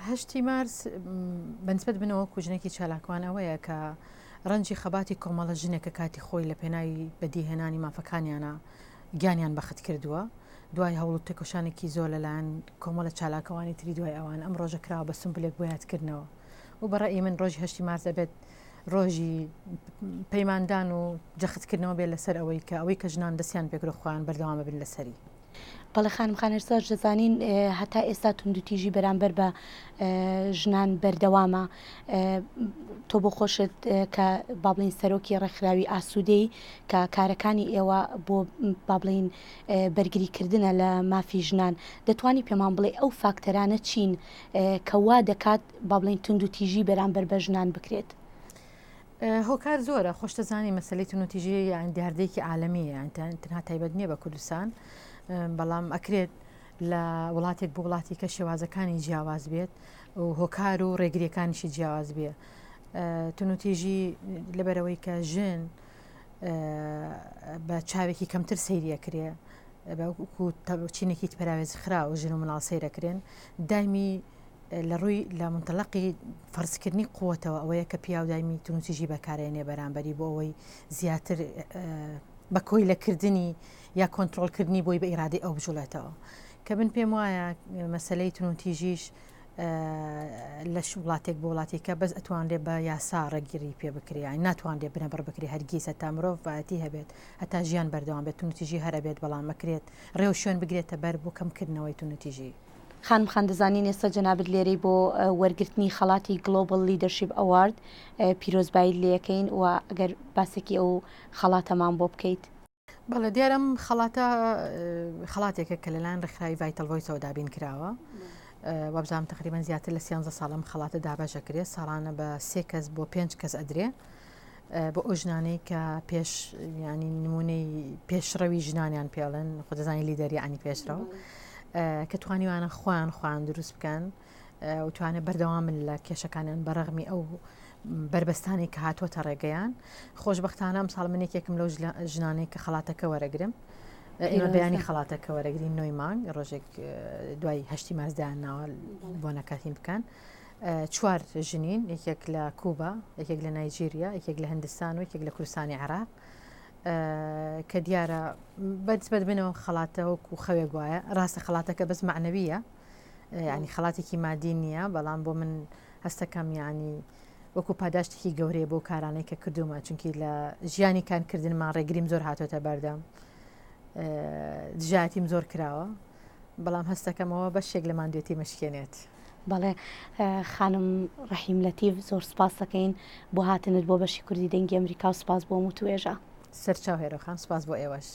هەشتی مارس بەنسبەت منەوە وەکو ژنێکی چالاکوان ئەوەیە کە ڕەنجی خەباتی کۆمەڵە ژنێک کە کاتی خۆی لە پێناوی بەدیهێنانی مافەکانیانە گیانیان بەخت کردووە دوای هەوڵ و تێکۆشانێکی زۆر لەلایەن کۆمەڵە چالاکەوانی تری دوای ئەوان ئەم ڕۆژە کراوە بە سمبلێک بۆ یادکردنەوە و بە ڕەئی من ڕۆژی هەشتی مارس ئەبێت ڕۆژی پەیماندان و جەختکردنەوە بێت لەسەر ئەوەی کە ئەوەی کە ژنان دەستیان پێکرد خۆیان بەردەوام بن لەسەری. بەڵێ خانم خانەرساز دەزانین هەتا ئێستا توندوتیژی بەرامبەر بە ژنان بەردەوامە تۆ بۆ خۆشت کە با بڵین سەرۆکی ڕێکخراوی ئاسوودەی کە کارەکانی ئێوە بۆ با بڵین بەرگریکردنە لە مافی ژنان دەتوانی پێمان بڵێ ئەو فاکتەرانە چین کە وا دەکات با بڵین توندوتیژی بەرامبەر بە ژنان بکرێت؟ هۆکار زۆرە خۆش دەزانی مەسەلەی توندوتیژی یان دیاردەیەکی عالەمیە یان تەنها تایبەت نییە بە کوردستان بەڵام ئەکرێت لە وڵاتێک بۆ وڵاتی کە شێوازەکانی جیاواز بێت و هۆکار و ڕێگریەکانیشی جیاواز بێ توندوتیژی لەبەرەوەی کە ژن بە چاوێکی کەمتر سەیریەکرێ چینێکی پەراوێز خراوە ژن و مناڵ سەیرەکرێن دایمی لە ڕووی لە مونتەلەقی فەرزکردنی قوتەوە ئەوەیە کە پیاو دایمی توندوتیژی بەکارێنێ بەرامبەری بۆ ئەوەی زیاتر بە کۆیلەکردنی یا کۆنتترۆلکردنی بۆی بە ئیرادەی ئەو بجوڵێتەوە کە من پێم وایە مەسلەی توندوتیژیش لە وڵاتێک بۆ وڵاتێکە بەس ئەتوانرێت بە یاسا ڕێگیری پێ بکرێ یان ناتوانرێت بنەبڕ بکرێ هەرگیز هەتا مرۆڤایەتی هەبێت هەتا ژیان بەردەوام بێت توندوتیژی هەر ئەبێت بەڵام ئەکرێت ڕێوشوێن بگرێتە بەر بۆ کەمکردنەوەی توندوتیژی. خانم خان دەزانین ئێستا جەنابت لێرەی بۆ وەرگرتنی خەڵاتی Global Leadership Award پیرۆزباییت لێکەین و ئەگەر باسێکی ئەو خەڵاتەمان بۆ بکەیت. بەڵێ دیارە ئەم خەڵاتە خەڵاتێکە کە لەلایەن ڕێکخراوی Vital Voice ەوە دابین کراوە وابزانم تقریبا زیاتر لە سیانزە ساڵ ئەم خەڵاتە دابەش ئەکرێت ساڵانە بە سێ کەس بۆ پێنج کەس ئەدرێ بۆ ئەو ژنانەی کە پێش ینی نمونەی پێشڕەوی ژنانیان پێڵێن خۆ دەزانی leader یعنی پێشڕەو کە توانیوانە خۆیان خۆیان دروست بکەن و توانێت بەردەوام من لە کێشەکانیان بەڕغمی ئەو بربەستانی کە هاتووەتە ڕێگەیان خۆشببختانە ئەم ساڵ من یەکێکم لەو ژنانەی کە خەڵاتەکە وەرەگرم ئێمە بەیانی خەڵاتەکە وەرەگرین نۆی مانگ ڕۆژێک دوای هەشتی مارسدایان ناوە بۆ نەکاتین بکەن. چوار ژنین، یەکێک لە کوبا، یەکێک لە نایجیریا، یەکێک لە هندستان و یەکێک لە کوردستانی عێراق کە دیارە بەنسبەت منەوە خەڵاتە وەکو خەوێک وایە ڕاستە خەڵاتەکە بەس معنەویە ینی خەڵاتێکی مادی نییە بەڵام بۆ من هەستەکەم ینی وەکو پاداشتێکی گەورەیە بۆ کارانەی کە کردومە چونکی لە ژیانی کارکردنمان ڕێگریم زۆر هاتۆتە بەردەم دژایەتیم زۆر کراوە بەڵام هەستەکەمەوە بەشێک لە ماندوێتی مشکێنێت. بەڵێ خانم ڕەحیم لەتیف زۆر سپاس دەکەین بۆ هاتنت بۆ بەشی کوردی دەنگی ئەمریکا و سپاس بۆ وتوێژە. سەرچاو هێرۆ خان سپاس بۆ ئێوەش.